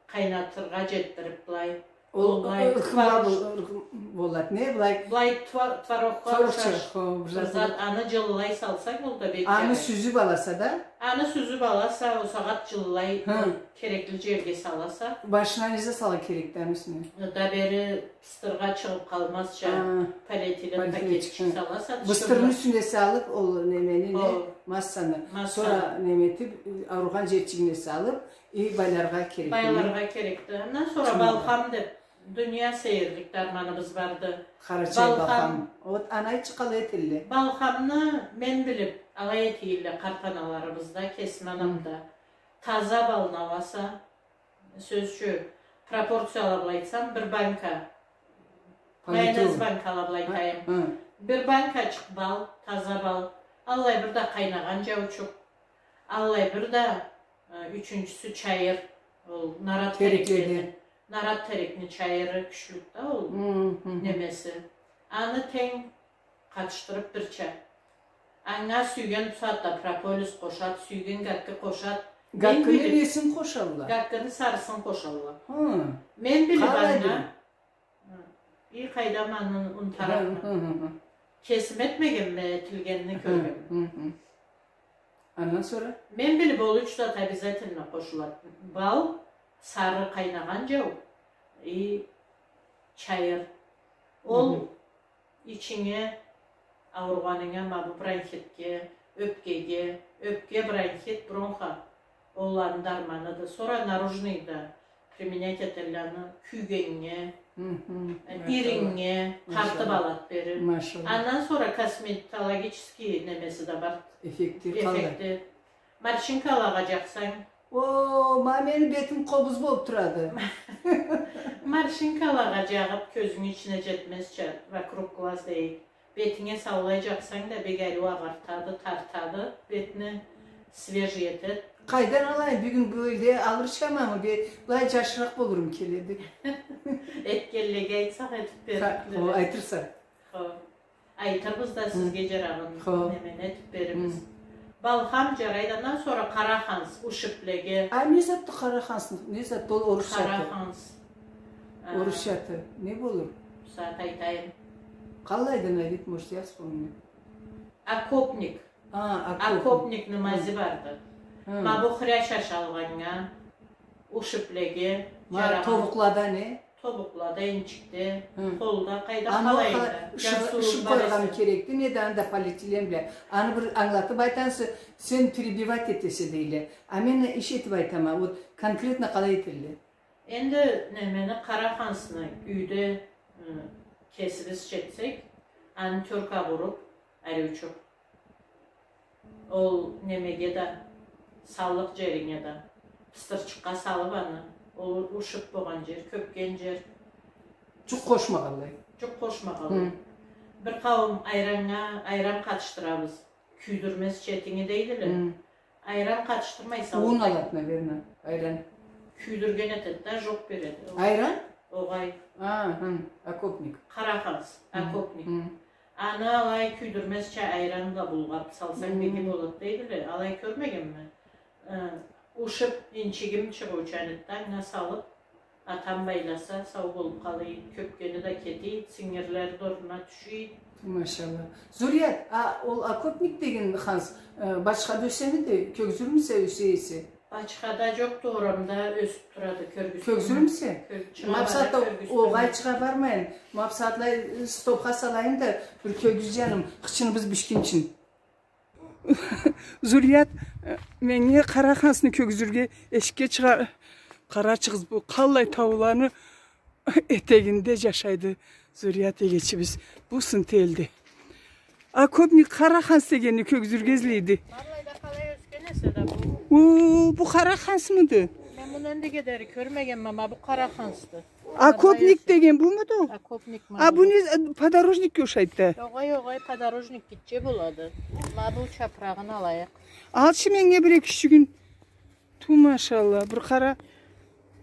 къайнатыргъа джетдирип, былай. Ол, ол былай ырхымла творож-, бол-, ырхым болады, не, былай? Былай тва-, творогха ушаш бир зат, аны джылылай салсанг, ол да бек джарай. Аны сюзюп аласа да? Аны сюзюп аласа, ол сагъат джылылай, хы, керекли джерге саласа. Башына не зат салыргъа керекди аны юсюне? Да бери быстыргъа чыгъып къалмазча, а, полиэтилен пакетчик саласа, быстырны юсюне салып, ол немени, не, массаны. Массаны. Сора неме этип, ауругъан джерчигине салып, и байларгъа керекди. Байларгъа керекди. Андан сора балхам деп, дуния сейирлик дарманыбыз барды. Къарачай балхам. Балхам. Вот, аны айтчы, къалай этелле? Балхамны мен билип, алай этелле къарт аналарыбыз да, кесим анам да. Таза балны аласа, сёз ючюн, пропорцияла бла айтсам, бир банка, майонез банкала бла айтайым. Бир банкачыкъ бал, таза бал, аллай бир да къайнагъан джаучукъ, аллай бир да, э, ючюнчюсю чайыр, ол нарат тереклени, нарат терекни чайыры кючлюк да ол немеси. Аны тенг къатышдырып бирча. Анга сюйген бусагъатда прополис къошат, сюйген гаккы къошат. Гаккыны несин къошалла? Гаккыны сарысын къошалла. Хы. Мен билип анга. Къалайды? Хы. И, къайдам, аны унутаракъма. Хы, хы, хы. Кесим этмегенме, этилгенин кёргенме. Хы, хы. Андан сора? Мен билип, ол юч зат обязательно къошулады. Бал, сары къайнагъан джау, и чайыр. Ол ичинге ауругъанынга, ма бу бронхитге, ёпкеге, ёпке, бронхит, бронха, оланы дарманыды. Сора наружный да применять этелле аны кюйгеннге, э, ириннге, тартып алат бери. Машалла. Андан сора косметологический немеси да бар. Эффекти. Эффекти. Морщинкалагъа джакъсанг. О, ма мени бетим къобуз болуп турады. Морщинкалагъа джагъып, кёзюнг ичине джетмезча, вокруг глаз дейик. Бетинге саулай джакъсанг да, бек ариу агъартады, тартады бетни, свежий этед. Къайдан алайым, бюгюн бу элде алырчамамы, бе-, былай джашыракъ болурум келеди. Этгенлеге айтсакъ, этип берирле. Хо, айтырса. Хо. Айтырбыз да сизге джарагъанын, немени этип берирбиз. Балхам джарайды, андан сора къара ханс, ушиблеге. А не затды къара ханс? Не затды ол орусча аты? Къара ханс. А. Орусча аты не болур? Бусагъат айтайым. Къалайды на вид, может, я вспомню. Окопник. А, окопник. Окопникни мази барды. Ма бу хрящ ашалгъаннга, ушиблеге джарагъан. Ма тобукълада не? Тобукълада, энчикде, хы, къолда, къайда, къалайда. Аны ушиб къойгъан керекди, неда анда полиэтилен бла. Аны бир англатыб айтансы, сен перебивать этесе дейле. А мен иш этиб айтама, вот конкретно къалай этелле? Энди немени, къара хансны юйде, ы, кесибиз чечсек, аны тёркъа буруб, ариучукъ. Ол немеге да, саллыкъ джеринге да, пыстырчыкъгъа салыб аны, ол ушуб болгъан джер, кёпген джер. Джукъ къошмагъанлай. Джукъ къошмагъанлай. Хы. Бир къауум айраннга, айран къатышдырабыз, кюйдюрмез четинги дейдиле. Хы. Айран къатышдырмай саллыкъ. Ууун алад, наверно, айран. Кюйдюрген этед да, джокъ береди. Айран? Огъай. А, хы, окопник. Къара ханс, хы, окопник. Хы. Аны алай кюйдюрмезча айран бла булгъаб салсанг, хы, бек иги болад дейдиле. Алай кёрмегенме. Э, ушуб, инчигим чыгъыучан этди, анга салыб, атам байласа, сау болуб къалай, кёпгени да кетий, сингирлери да орнуна тюшюй. Машалла. Зурият, а ол окопник деген ханс, э, бачхада ёсемиди? Кёгюзюрмюсе, ёсе эсе? Бачхада джокъду, орамда ёсюб турады, кёргюзтюрме. Кёгюзюрмюсе? Кёг-, чыгъа бара, кёгюзтюрме. Ма бусагъатда огъай чыгъа бармайын. Ма бусагъатлай, э, стопха салайым да, бир кёгюз, джаным, хычыныбыз бишгинчин. Зурият, э, меннге къара хансны кёгюзюрге эшикге чыгъа-, къарачыгъыз, бу къаллай тауланы этегинде джашайды Зурият эгечибиз. Бу сынтелди. Окопник къара ханс дегенни кёгюзюрге излейди. Къаллайда къалай ёсген эсе да бу. Уу, бу къара хансмыды? Мен муну энди дери кёрмегенме, ма бу къара хансды. Окопник деген бумуду? Окопникми? А бу не, подорожникге ушайды да. Огъай, огъай, подорожник гитче болады. Ма бу чапырагъын алайыкъ. Алчы меннге бир эки-юч кюн. Ту, машалла, бир къара.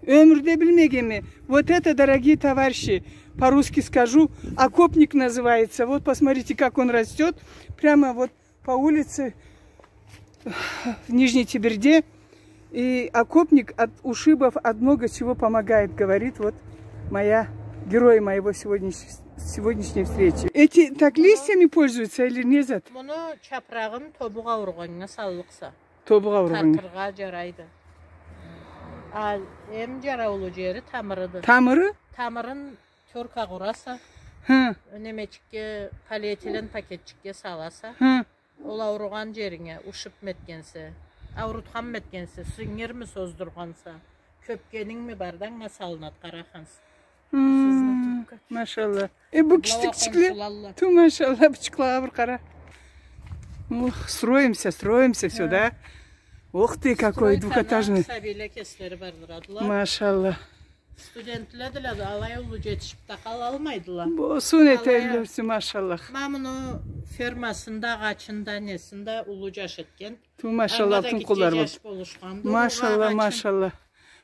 Ёмюрде билмегенме. Вот это, дорогие товарищи, по-русски скажу, окопник называется. Вот посмотрите, как он растёт. Прямо вот по улице. В Нижней Теберде, и окопник от ушибов, от много чего помогает, говорит вот моя герой моего сегодняш-, сегодняшней встречи. Эти так листьями пользуются или не зат? Муну чапрагъын тобукъ ауругъаннга саллыкъса. Тобукъ ауругъаннга. Тартыргъа жарайды. А эм жараулу жери тамырыды. Тамыры? Тамырын тёрка къураса. Хы. Немечикге, полиэтилен пакетчикге саласа. Хы. Ол ауругъан жеринге, ушибми этгенсе, аурутханмы этгенсе, сингирми создургъанса, кёпгенингми барды, анга салынады къара ханс. Хм, машалла. Э, бу киштикчикле. Ту, машалла, бучукълагъа бир къара. Ох, строимся, строимся всё, да? Ох ты, какой двухэтажный. Сабийле кеслери бардырадыла. Машалла. Студентледиле да, алай уллу жетишип да къалалмайдыла. Болсун, этелле, машалла. Ма муну фермасын да, агъачын да, несин да уллу жаш этген. Ту, машалла, алтын къуллары болсун. Машалла, машалла.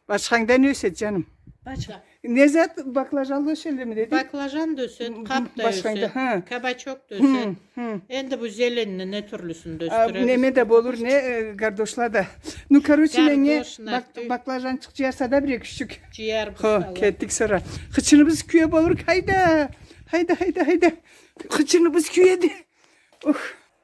Башхангда не ёсет, жаным? Башха. Не зат, баклажан да ёселлеми дединг? Баклажан да ёсет, къап да ёсет, кабачок да ёсет. Энди бу зеленни не тюрлюсюн да ёсдюребиз. Неме да болур, не, э, гардошла да. Ну, короче, меннге баклажанчыкъ жыярса да бир эки-ючюк. Жыярбыз. Хо, кетдик сора. Хычыныбыз кюе болур, хайда. Хайда, хайда, хайда. Хычыныбыз кюеди. Ух.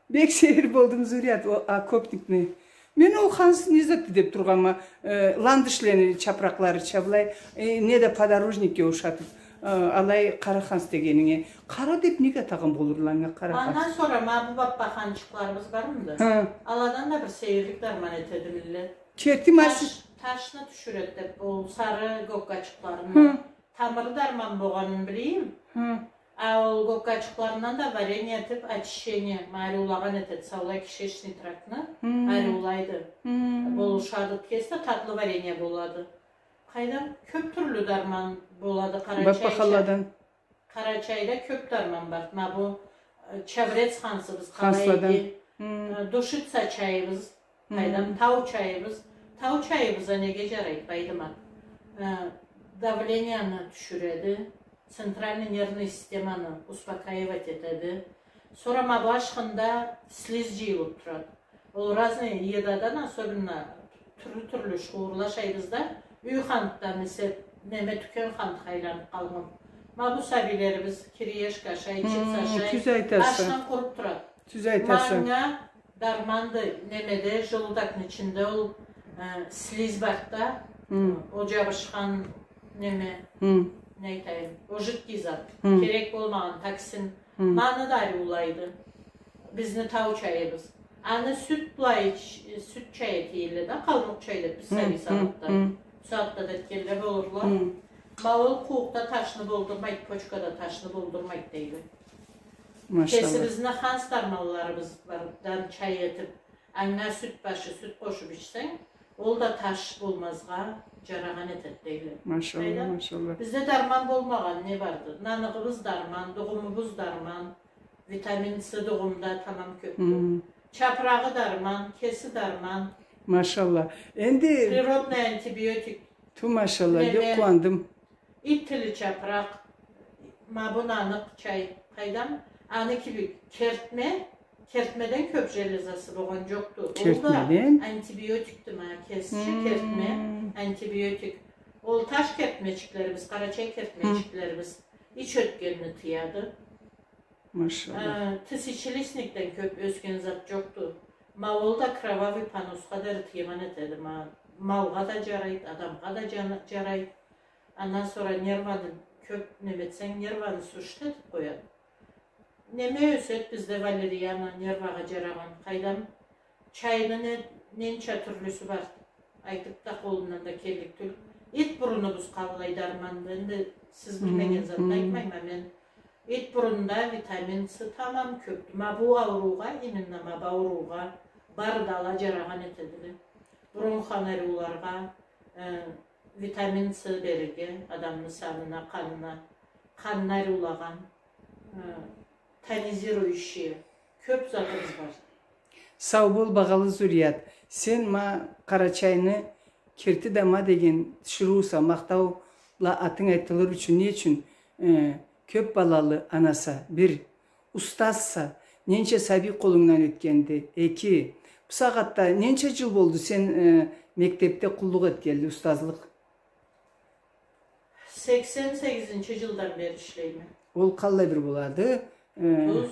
Бек сейир болдум, Зурият, ол окопникни. Мен ол ханс не затды деп тургъанма, э, ландышлени чапракъларыча былай, э, не да подорожникге ушатып, э, алай къара ханс дегенинге. Къара деп нек атагъан болурла анга, къара ханс? Андан сора ма бу баппа ханчыкъларыбыз бармыды? Хы. Аладан да бир сейирлик дарман этеди миллет. Керти ма... Таш, ташны тюшюреди деп, ол сары гоккачыкъларыны. Хы. Тамыры дарман болгъанын билейим. Хы. А ол гоккачыкъларындан да варенье этип, очищение, ма ариулагъан этеди, саулай кишечный трактны ариулайды. Болушады, кеси да татлы варенье болады. Къайдам, кёп тюрлю дарман болады къарачайча. Баппахаладан. Къарачайда кёп дарман бар. Ма бу, э, чабрец хансыбыз къалай эди. Хансладан. Э, душица чайыбыз. Къайдам, тау чайыбыз. Тау чайыбыз а неге жарайды, Байдымат? Э, давленияны тюшюреди, центральный нервный системаны успокаивать этеди. Сора ма бу ашхында слизь жыйылып турады. Ол разный едадан, особенно тюрлю-тюрлю шуурла ашайбыз да, юй хантдан эсе, неме, тюкен хантха айланып къалгъан. Ма бу сабийлерибиз кириешка ашай, чипс ашай, ачдан къуруп турады. Тюз айтаса. Манга дарманды, немеде, желудокну ичинде ол, э, слизь барды да, ол жабышхан неме, не айтайым, ол жидкий зат, керек болмагъан токсин. Ма аны да ариулайды. Бизни тау чайыбыз. Аны сют былай ич-, сют чай этейинле да, къалмукъ чай деп биз сабий сагъатда. Бусагъатда да этгенле болурла. Ма ол къууукъда ташны болдурмайды, почкада ташны болдурмайды дейди. Машалла. Кесибизни ханс дарманларыбыздан чай этип, анга сют башы, сют къошуп ичсенг, ол да таш болмазгъа жарагъан этеди дейле. Машалла, машалла. Бизде дарман болмагъан не барды? Наныгъыбыз дарман, дугъумубуз дарман, витамин С дугъумда тамам кёпдю. Чапырагъы дарман, кеси дарман. Машалла. Энди природный антибиотик. Ту, машалла, неме, бек къууандым. Ит тили чапыракъ, ма бу наныкъ чай, къайдам, аны кибик кертме, кертмеден кёп железасы болгъан жокъду. Ол да антибиотикди, ма, кесича кертме, антибиотик. Ол таш кертмечиклерибиз, къарачай кертмечиклерибиз ич ётгенни тыяды. Машалла. Э, тысячелистникден кёп ёсген зат жокъду. Ма ол да кровавый поносха дери тыйман этеди. Ма, малгъа да жарайды, адамгъа да жана-, жарайды. Андан сора нерваны кёп неметсенг, нерваны сушить этип къояды. Неме ёсет бизде валериана, нервагъа жарагъан, къайдам, чайны не, ненча тюрлюсю бар. Айтып да къолундан да келлик тюл. Ит бурунубуз къаллай дарманды. Энди сиз билмеген затны айтмайма мен. Ит бурунда витамин С тамам кёпдю. Ма бу ауруугъа, именно ма бу ауруугъа бары да ала жарагъан этедиле. Бронханы ариуларгъа, э, витамин С берирге адамны санына, къанына, къанны ариулагъан, э, тонизирующие, кёп затыбыз бар. Сау бол, багъалы Зурият. Сен ма Къарачайны керти да ма деген тиширыуса, махтау бла атынг айтылыр ючюн, не ючюн, э, кёп балалы анаса, бир, устазса, ненча сабий къолунгдан ётгенди, эки, Бусагъатда ненча джыл болду сен, э, мектебде къуллукъ этгенли, устазлыкъ? Сексен сегизинчи джылдан бери ишлейме. Ол къаллай бир болады? Э, отуз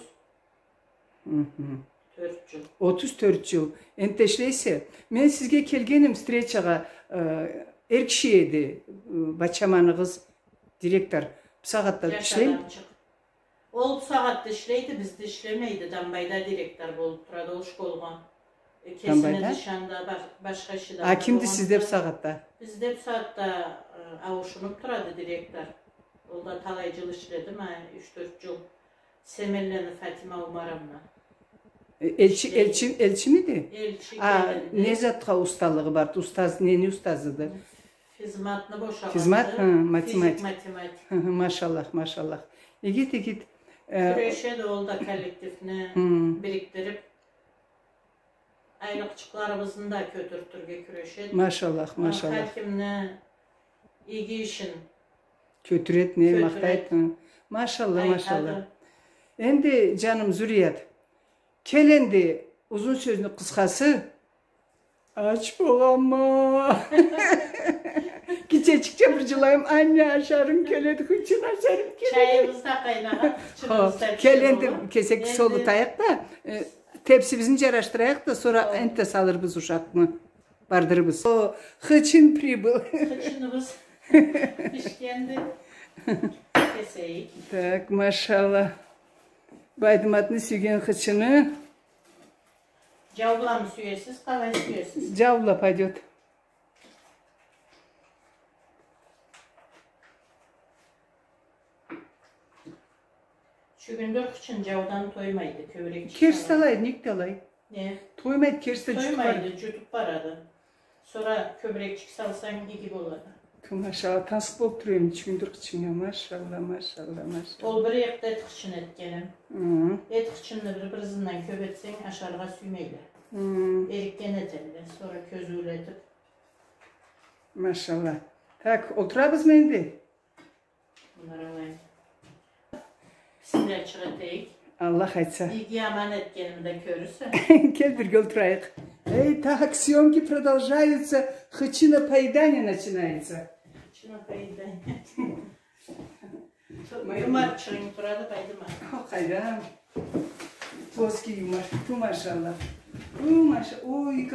тёрт джыл. Отуз тёрт джыл. Энтда ишлейсе. Мен сизге келгеним встречагъа, э, эр киши эди, э, бачаманыгъыз, директор. Бусагъатда ишлейми? Джаш адамчыкъ. Ол бусагъатда ишлейди, бизде ишлемейди. Домбайда директор болуп турады ол школгъа. Э, кесини дышында баш-, башха иши да бар. А кимди сизде бусагъатда? Бизде бусагъатда, э, ауушунуп турады директор. Ол да талай джыл ишледи, ма, юч-тёрт джыл. Семенланы Фатима Умаровна. Э, элчи, элчи, элчимиди? Элчи. А, келинди. Не затха усталыгъы барды? Устаз, нени устазыды? Физматны бошагъанды. Физмат, хы, математик. Физик, математик. Хы, хы, машаллах, машаллах. Игит, игит. Э, кюрешеди ол да, коллективни бирикдирип, айлыкъчыкъларыбызны да кётюртюрге кюрешеди. Машаллах, машаллах. Хар кимни иги ишин кётюреди, не, кётюреди. Махтайды. Хы. Машаллах, машаллах. Айтады. Энди, джаным, Зурият, кел энди, узун сёзню къысхасы, ач боламма. Гитчечикча бир джылайым, анне, ашарым келеди, хычын ашарым келеди. Чайыбыз да къайнагъан, хычыныбыз да пишип болду. Хо, кел энди кесек солутайыкъ да, э, тепсибизни джарашдырайыкъ да, сора энтда салырбыз ушакъны. Бардырыбыз. О, хычын прибыл. Хычыныбыз пишгенди. Кесейик. Так, машалла. Байдыматны сюйген хычыны. Джау бламы сюесиз, къалай сюесиз? Джау бла пойдёт. Чюгюндюр хычын джаудан тоймайды, кёбюрек чыкъса. Керти да алай, нек да алай. Не? Тоймайды, керти да джутуп барады. Тоймайды, джутуп барады. Сора кёбюрекчик салсанг, иги болады. Ту, машалла, тансыкъ болуп тура эди чюгюндюр хычыннга, машалла, машалла, машалла. Ол бир экъде эт хычын этгеним. Хы. Эт хычынны бир-бир ызындан кёп этсенг, ашаргъа сюймейле. Хы. Эрикген этелле, сора кёзюулетип. Машалла. Так, олтурабызмы энди? Бисмиллячыкъ этейик. Аллах айтса. Иги аман этгеними да кёрюрсе. Кел, бирге олтурайыкъ. Эй, так, съёмки продолжаются. Хычинопоедание начинается. Хычинопоедание. Юмарчыгъынг турады, Байдымат. О, къайдам. Плоский юмор. Ту, машалла. Ту, маша-, ой,